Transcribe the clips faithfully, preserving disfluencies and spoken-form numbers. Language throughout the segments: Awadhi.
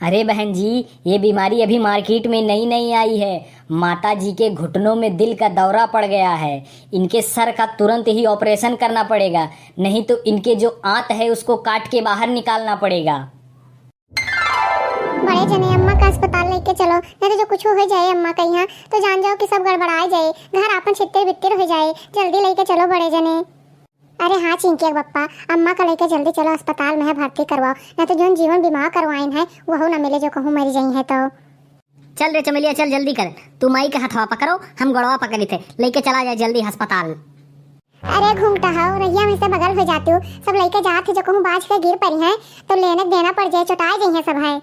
अरे बहन जी, ये बीमारी अभी मार्केट में नई नई आई है। माता जी के घुटनों में दिल का दौरा पड़ गया है। इनके सर का तुरंत ही ऑपरेशन करना पड़ेगा, नहीं तो इनके जो आंत है उसको काट के बाहर निकालना पड़ेगा। बड़े जने, अम्मा का अस्पताल लेके चलो, नहीं तो जो कुछ हो जाए अम्मा का यहाँ, तो जान जाओ कि सब गड़बड़ा जाए, घर आपन छित्तिर बित्तिर हो जाए। जल्दी लेके चलो बड़े जने। अरे हाँ चिंकिया के बप्पा, अम्मा का लेके जल्दी चलो अस्पताल में है भर्ती करवाओ, नहीं तो जोन जीवन बीमा करवाइन है वहू न मिले, जो कहूँ मरी जाई है तो। चल रे चमेलिया, चल जल्दी कर, तू माई के हथवा पकड़ो, हम गोड़वा पकड़ी थे, लेके चला जाए जल्दी अस्पताल। अरे घूमता हो, रहिया में से बगल हो जाती हूँ, सब लेके जात है, जो कहूँ बाज के गिर पड़ी है तो लेने के देना पड़ जाए, चोटाए जाई है सब है।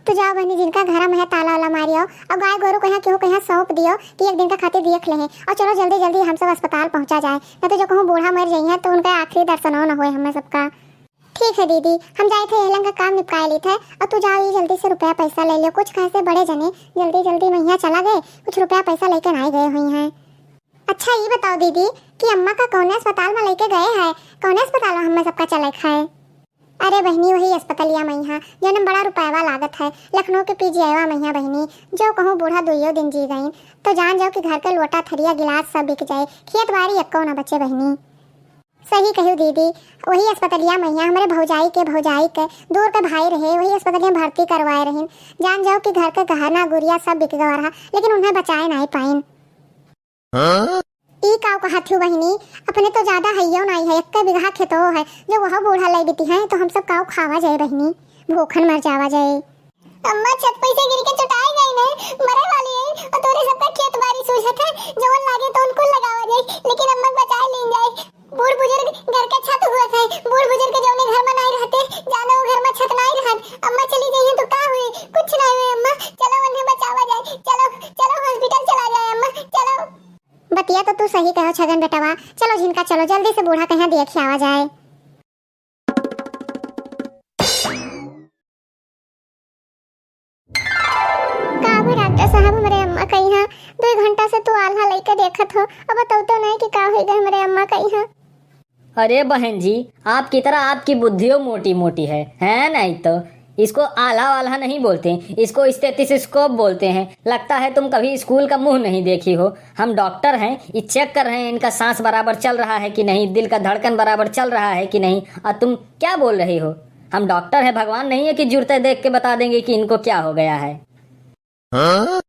तो जाओ बहनी, जिनका घर में है ताला वाला मारियो, और गाय गोरू कहाँ केहू कहाँ सौंप दियो कि एक दिन का खातिर देख ले हैं, और चलो जल्दी जल्दी हम सब अस्पताल पहुँचा जाए, न तो जो कहूँ बूढ़ा मर जाई है तो उनका आखिरी दर्शनो न होए हमें सबका। ठीक है दीदी, हम जाए थे एहलन का काम निपटाए ली थे, और तू जाओ ये जल्दी से रुपया पैसा ले लियो, कुछ कहे से बड़े जने जल्दी जल्दी में यहाँ चला गए, कुछ रुपया पैसा लेके ना गए हुई हैं। अच्छा ये बताओ दीदी कि अम्मा का कौने अस्पताल में लेके गए है, कौने अस्पताल में हमें सबका चले खाए? अरे बहनी, वही अस्पतालिया में यहाँ, जौन में बड़ा रुपयवा लागत है, लखनऊ के पीजीआईवा में यहाँ बहनी, जो कहूँ बूढ़ा दुइयो दिन जी गईन, तो जान जाओ कि घर के लोटा, थरिया, गिलास सब बिक जाए, खेत बाड़ी एक्को ना बचे बहनी। सही कहू दीदी, वही अस्पतालिया में यहाँ हमरे भौजाई के, भौजाई के दूर के भाई रहे, वही अस्पतालिया में भर्ती करवाए रहिन। जान जाओ कि घर के गहना गुरिया सब बिक गवा रहा, लेकिन उन्हें बचाए नहीं पाइन। हाँ? ई काव कहत हूँ बहिनी, अपने तो ज्यादा हइयो नाई है, एक्के बिगहा खेतो है, जो वह बूढ़ा लई बिती है, तो हम सब काव खावा जाए बहिनी, भूखन मर जावा जाए। अम्मा, छत पे से गिर के चोटाई गई ने, मरे वाली है, और तोरे सबका खेत बाड़ी सूझत है, जवन लागे तो उनको लगावा जाए, लेकिन अम्मा बचाए लीन जाए। बूढ़ बुजुर्ग घर के छत हुआ है, बूढ़ बुजुर्ग जौने घर में नाई रहते, जानो वो घर में छत नाई रहत। अम्मा चली गई है तो का हुए? कुछ नाई हुए अम्मा, चलो उन्हें बचावा जाए, चलो, चलो हॉस्पिटल चला जाए अम्मा, चलो। बतिया तो तू सही कहो छगन बेटवा, चलो झिनका चलो, जल्दी से बूढ़ा कहाँ देख आवा जाए। का बा डॉक्टर साहब, हमरे अम्मा का यहाँ दुई घंटा से तू आल्हा लइके देखत हो, अब बतौते नहीं कि का होइगा हमरे अम्मा का यहाँ। अरे बहन जी, आपकी तरह आपकी बुद्धियों मोटी मोटी है, है नहीं तो। इसको आल्हा वाल्हा नहीं बोलते, इसको स्टेथिस्कोप बोलते हैं। लगता है तुम कभी स्कूल का मुंह नहीं देखी हो। हम डॉक्टर हैं, ये चेक कर रहे हैं इनका सांस बराबर चल रहा है कि नहीं, दिल का धड़कन बराबर चल रहा है कि नहीं, और तुम क्या बोल रही हो? हम डॉक्टर हैं, भगवान नहीं है कि जुरते देख के बता देंगे कि इनको क्या हो गया है। हाँ?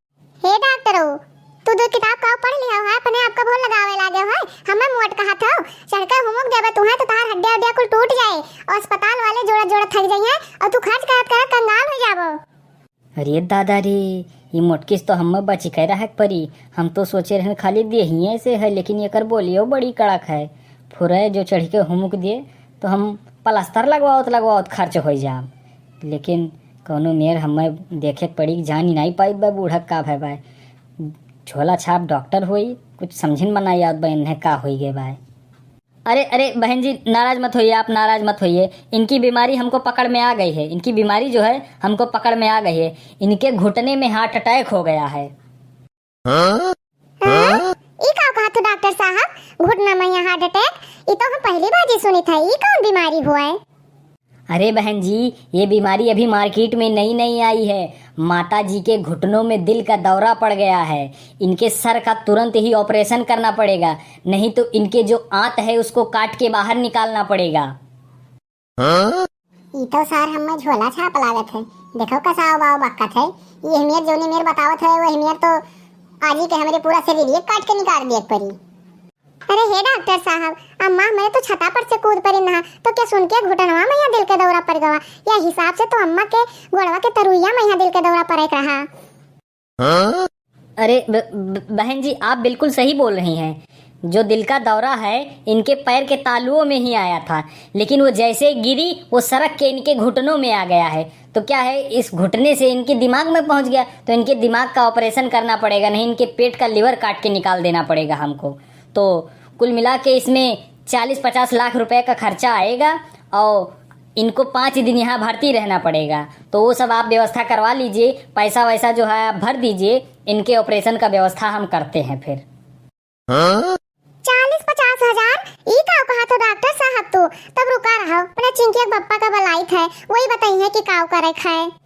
हे डॉक्टर हो, तू दो किताब का पढ़ लिया है, अपने आप का भोल लगावे लागे है, हमें मोट कहा था, चढ़ के हुमुक देबे तू है तो तार हड्डिया हड्डिया कुल टूट जाए और अस्पताल वाले जोड़ा जोड़ा थक जाइए और तू खर्च करत करत कंगाल हो जाबो। अरे दादा रे, ई मोटकिस तो हम्मे बचिके रहक परी। हम तो सोचे रहन खाली देहिए से है, लेकिन एकर बोलियो बड़ी कड़क है। फुरे जो चढ़िके हुमुक दिए तो हम पलस्तर लगवावत लगवावत खर्च होइ जाब। लेकिन कौनो मेर हम्मे देखे के पड़ी, जानी नाई पाई बा बूढ़ा का भय बा। झोला छाप डॉक्टर होई, कुछ समझिन में नाई आवत बा इन्हें का होई गए बा। अरे, अरे, बहन जी, नाराज मत होइए आप, नाराज मत होइए। इनकी बीमारी हमको पकड़ में आ गई है, इनकी बीमारी जो है, हमको पकड़ में आ गई है। इनके घुटने में हार्ट अटैक हो गया है। हाँ? हाँ? ई का कहा तू डॉक्टर साहब? घुटना में यहाँ हार्ट अटैक? ई तो हम पहली बार ही सुनी था। ई कौन बीमारी हुआ है? अरे बहन जी, ये बीमारी अभी मार्केट में नई नई आई है। माता जी के घुटनों में दिल का दौरा पड़ गया है। इनके सर का तुरंत ही ऑपरेशन करना पड़ेगा, नहीं तो इनके जो आंत है उसको काट के बाहर निकालना पड़ेगा। हाँ? ई तो सार हमें झोला छाप लागत है। देखो कसाव बाव बक्कत है। ये हमियर जौनी मेर बतावत है, वो हमियर तो आज ही के हमरे पूरा शरीर ये काट के निकाल दिए परी। अरे हे डॉक्टर साहब, अम्मा हमरे तो छता पर से कूद पड़ी ना, तो क्या सुन के घुटनवा में यहाँ दिल के दौरा पड़ गवा? या हिसाब से तो अम्मा के गोड़वा के तरुइया में यहाँ दिल के दौरा पड़े के रहा। हाँ? अरे ब-, ब-, बहन जी, आप बिल्कुल सही बोल रही हैं। जो दिल का दौरा है, इनके पैर के तालुओं में ही आया था, लेकिन वो जैसे गिरी, वो सरक के इनके घुटनों में आ गया है। तो क्या है, इस घुटने से इनके दिमाग में पहुंच गया, तो इनके दिमाग का ऑपरेशन करना पड़ेगा, नहीं इनके पेट का लिवर काट के निकाल देना पड़ेगा हमको। तो कुल मिला के इसमें चालीस पचास लाख रुपए का खर्चा आएगा और इनको पाँच दिन यहाँ भर्ती रहना पड़ेगा। तो वो सब आप व्यवस्था करवा लीजिए, पैसा वैसा जो है आप भर दीजिए, इनके ऑपरेशन का व्यवस्था हम करते हैं फिर। हाँ? कहो, अपना चिंकिया के पप्पा का बलाइत है, वही बताई है कि काव करे खाए।